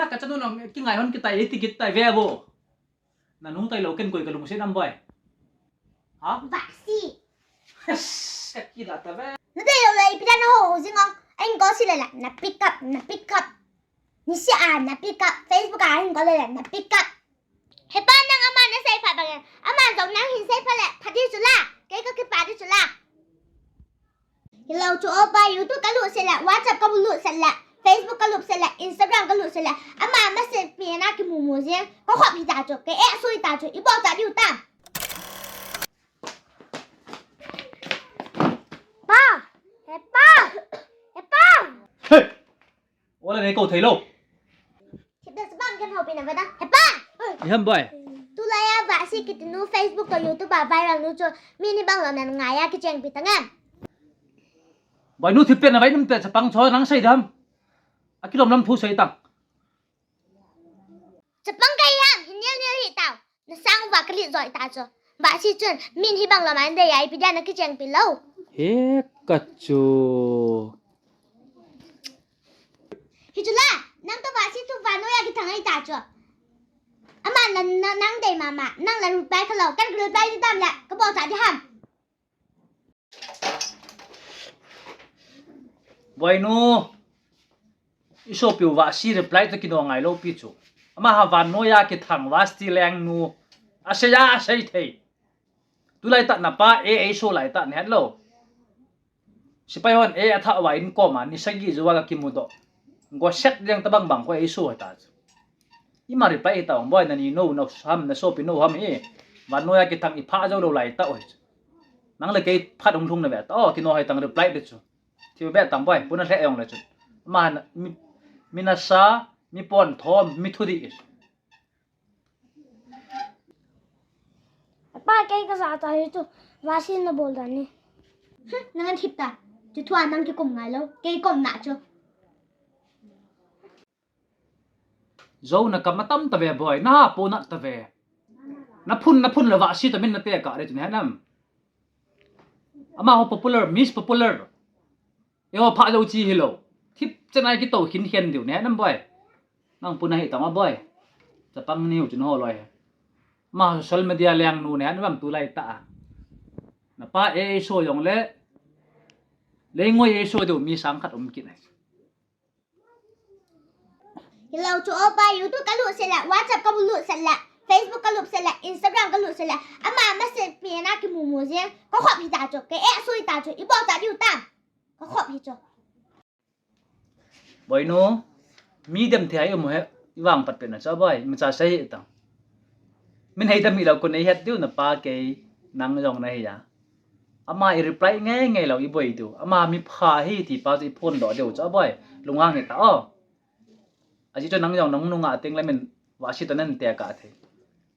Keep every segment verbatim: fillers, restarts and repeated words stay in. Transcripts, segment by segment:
Ka chanu nang kingai hon kitai, iti kitai ve vo. Na nu tai lo ken koi ka lungset nam boi. Ha? Vasi. Yes, ka kila ta ve. Na tai lo le ipi dan ho jing ong. Ahin call sile la, na pick up, na pick up. Nisi a na pick up, Facebook a ahin call le la, na pick up. Hepa nang ama na sei pha bang. Ama jong nang hin sei pha le, pha di chu la. Kei ka kipa di chu la. Hilou chu opa, YouTube ka lut sile, WhatsApp ka lut sile, Facebook ka lut sile, Instagram ka lut sile. Ama message pi na kimu mu jing. Ka khop hita chu, ka eh sui ta chu, ibocha diu tam. Pa! Hepa! Hepa! Hey! Ola nei kou thei lou. Thipna chapang ken houpi na ve da. Hepa! Iham boi. Tulai a Vasi kiti nu Facebook toh YouTube a viral nu chu mi ni bang lou na ngai a kichengpi tang em. Boi nu thipna vai num te chapang chu nang sei dam. Akilom lam thu sei tang. Chapang kai ham, hin nial nial hi tau. Na sang uva ka lit joi ta chu. Vasi chun, min hibang lou man dei a, ipi dia na kichengpi lou. He ka chu. Hi chu la, nang toh Vasi chu vannoi a kithang ahi ta chu. Ama na, na, nang dei mama, nang la reply kha lou, kan reply di tam le, ka bocha di ham. Boinu, i sopiu Vasi reply toh kino ngai lou pi chu. Ama ha vannoi a kithang Vasi lengnu. Asei a, asei thei. Tulai tah na pa, e, eiso lai tah na het lou. Sipai hon, e, atha uva in koma, ni sagi jou a ka kimu doh. Go set ding tabang bang ko eiso ta chu. Ima reply tau, boi na ni no, no ham, na sopi no ham e. Vannoi a kithang i pha jou lou lai tah oi. Nang le kei phat hung lhung na ve tah, o, kino hai tang reply de chu. Thi ve tang boi, puna lhe jong le chu. Ma na, mi, mi nasa, mi pon thom, mi thudih. Pa kei ka ja ta hi chu, Vasi na bol dan ni. Hmm, nang an thip ta. Chu thua nang kikum ngai lou, kei kom na chu. Jou na kam atam ta ve boi, na ha po na ta ve. Na phun, na phun le Vasi ta min na te ka re chu ne nam. Ama ho popular, Miss Popular. Eiho pha jou chi hilou. Thip chan ai kito khin khen diu ne nam boi. Nang puna hi tama boi. Chapang niu chu no loi. Ma social media lengnu ne nam tulai tah. Na pa e eiso jong le. Leingoi eiso diu mi sang khat um kit ne. Hilou chu opa, YouTube ka lut sile, WhatsApp ka lut sile, Facebook ka lut sile, Instagram ka lut sile. Ama message pi na kimu mu jing. Ka khop hita chu, ka eh sui ta chu, ibocha diu tam. Ka khop hi chu. Boinu, mi dem thei um he, i vang pat pe na cha boi, mi cha sei tang. Min hei dem hilou ko nei het diu na pa kei nang jong na hi a. Ama i reply nge nge lou i boi diu. Ama mi pha hi ti pa chu i phon doh diu cha boi. Lunghang hi ta o. Aji chu nang jong nang nunga ting le min Vasi ta nen te ka thei.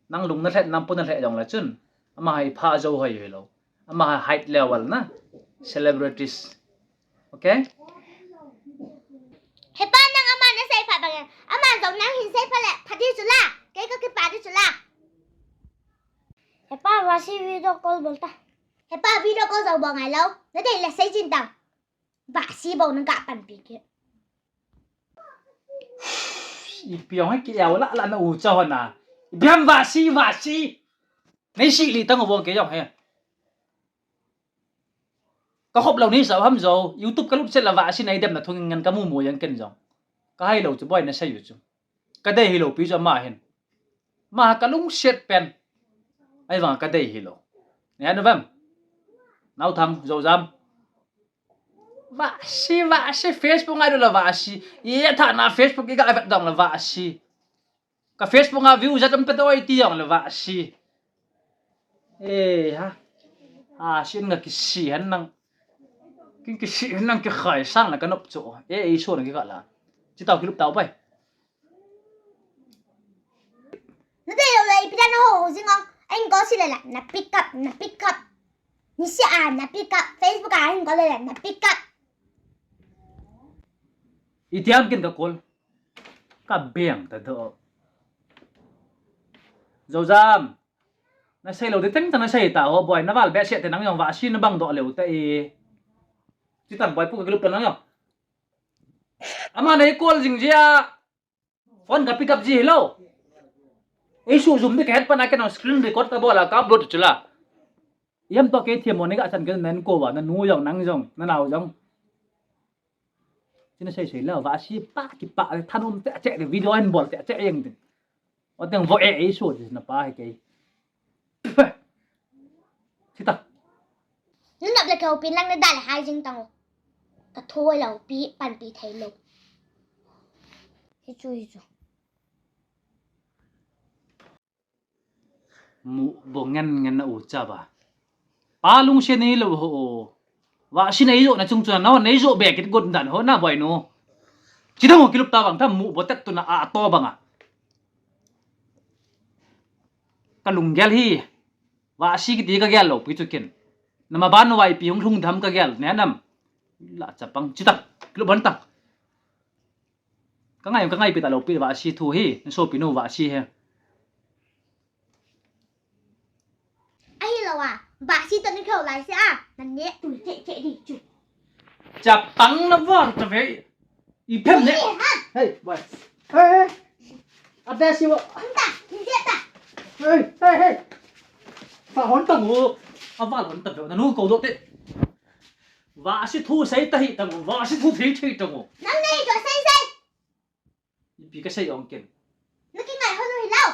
Nang lung na lhet, nang puna lhet jong le chun. Ama hi pha jou hoi hilou. Ama height level na. Celebrities. Okay? Hepa nang ama na sei pha bang. Ama jong nang hin sei pha le, pha di chu la. Kei ka kipa di chu la. Hepa Vasi video call bol ta. Hepa video call jou bol ngai lou. Na dei le sei jin tang. Vasi bou nang ka panpi ke. Ipi jong he ki eo la la na u cha hon a. Ipi ham Vasi, Vasi. Nei si li tang u bong kei jong he. Ka khop lou ni sa ham jou. YouTube ka lut set la Vasi nei dem na thung ngan ka mu mu jeng ken jong. Ka hai lou chu boi na sei u chu. Ka dei hilou pi chu ama hin. Ma ka lungset pen. Ahivang ka dei hilou. Ne na vem. Nau thang jou jam. Vasi, Vasi, Facebook ngai do la Vasi. Ye tha na Facebook i ga vet dong la Vasi. Ka Facebook a view jat um pe doi ti jong le Vasi. E ha. A sin nga kisi han nang. Kin kisi han nang ki khai sang la ka nop cho. E, e so na ki ka la. Chi tau ki lup tau pai. Na dei lou le ipi dan ho jing ong. Ahin call sile la. Na pick up, na pick up. Nisi a na pick up. Facebook a ahin call le la. Na pick up. Iti ham kin ka call. Ka beng ta doh. Jou jam. Na sei lou di teng teng na sei ta ho boi, na val behseh te nang jong Vasi na bang doh leu ta e. Chi tang boi pu ka lup ta nang jong. Ama nei call jing jia. Phone ka pick up ji hilou. Ei su jum di ka het pan a ken screen record ka bol a ka upload chu la. Yam to kei thiam mo ne ka chan ka nan ko wa, na nu jong, nang jong, na nau jong. China sei sei la, Vahsi pa ki pa, thanom te che de video an bol te che yeng din. O teng vo e ei su di na pa he kei. Sita. Nunap le kau pin lang na dal hai jing tang o. Ka thoi lo pi, pan pi thei lo. Hi chu, hi chu. Mu bo ngen ngen na u cha ba. Pa lungse nei lo ho. Vahsi nei jo na chung chu na nei jo be kit got dan ho na boi nu. Chi dang kilup ta bang tham mu bo tet tu na a to bang a. Ka lunggel hi. Vahsi kiti ka gel lo pi chu ken. Nama ban vai pi hung lhung dham ka gel ne nam. La chapang chi ta. Kilup ban ta. Ka ngai, ka ngaipi ta lo pi Vahsi thu hi, na sopi nu Vahsi he. Ahi lo a, Vahsi to ni kho lai se a, na ne tui che che di chu. Chapang na von ta ve. I phem ne. Hey, boy. Hey, hey. Ate si wo. Anta, hindi ta. Hey, hey, hey. Fa hon ta mo. A val hon ta ve. Na nu ko do te. Vahsi thu sei ta hi ta mo. Vahsi thu thei thei ta mo. Nang nei jo sei sei. Ipi ka sei ong ken. Na kingai hon u hi lo.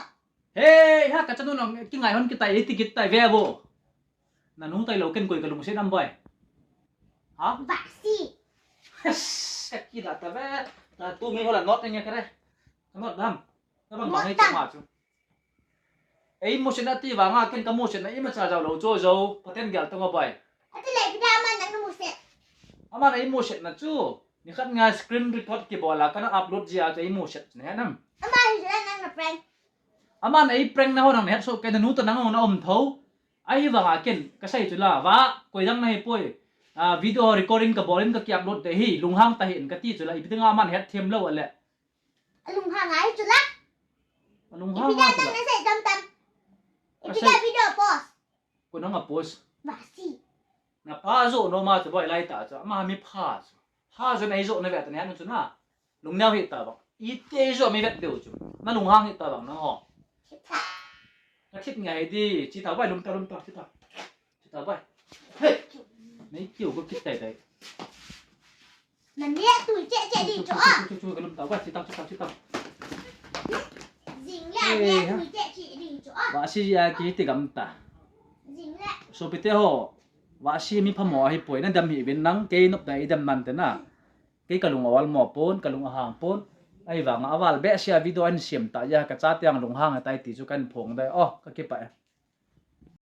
Hey, ha ka chanu nong kingai hon kitai, ti kitai ve bo. Na nu tai lo ken koi ka lungset nam boi. Ha? Vahsi. Yes, ka kila ta ve. Ta tu mi hola not nge kare. Not dam. Na bang bang ei chama chu. Ei musit na ti vanga ken ka musit na ima cha jau lo chu jo. Paten gel tong boi. Ati le pida man nang musit. Aman ei musit na chu. Ni khat nga screen record ki bola kana upload jia chu ei musit na he nam. Ama hi jela nang na prank. Aman ei prank na ho nang het so ke na nu to nang na um tho. Ahi vanga ken ka sei chu la va koi dang na hi poi. A video recording ka bolin ka ki upload de hi lunghang ta hi in ka ti chu la ipi dinga man het them lo ale. Alunghang ai chu la. Alunghang ai chu la. Ipi da nang na sei tam tam. Ipi da video post. Ko nang a post. Vahsi. Na pa jo no ma chu boi lai ta chu. Ama mi pha chu. Pha jo nei jo na ve ta ne han chu na. Lungneo hi ta ba. Ite jo mi vet deu chu. Na lunghang hi ta ba na ho. Ka thit ngai di. Chi ta bai lum ta lum ta chi ta. Chita bai. Hey. Nei kiu ko kit tai tai. Na ne tui che che di chu a. Chu chu chu ka lum ta bai chita chita chita. Jing le ne tui che che di chu a. Vahsi a kiti gam ta. Jing le. Sopite ho. Vahsi mi phamo ahi poi na dam hi vin nang kei nop dai dam man te na. Kei ka lung a val mo pon, ka lung a hang pon. Ahi vanga a val behseh a video an siam ta a ka chate ang lunghang a tai ti chu kan phong dai. Oh, ka kipah e.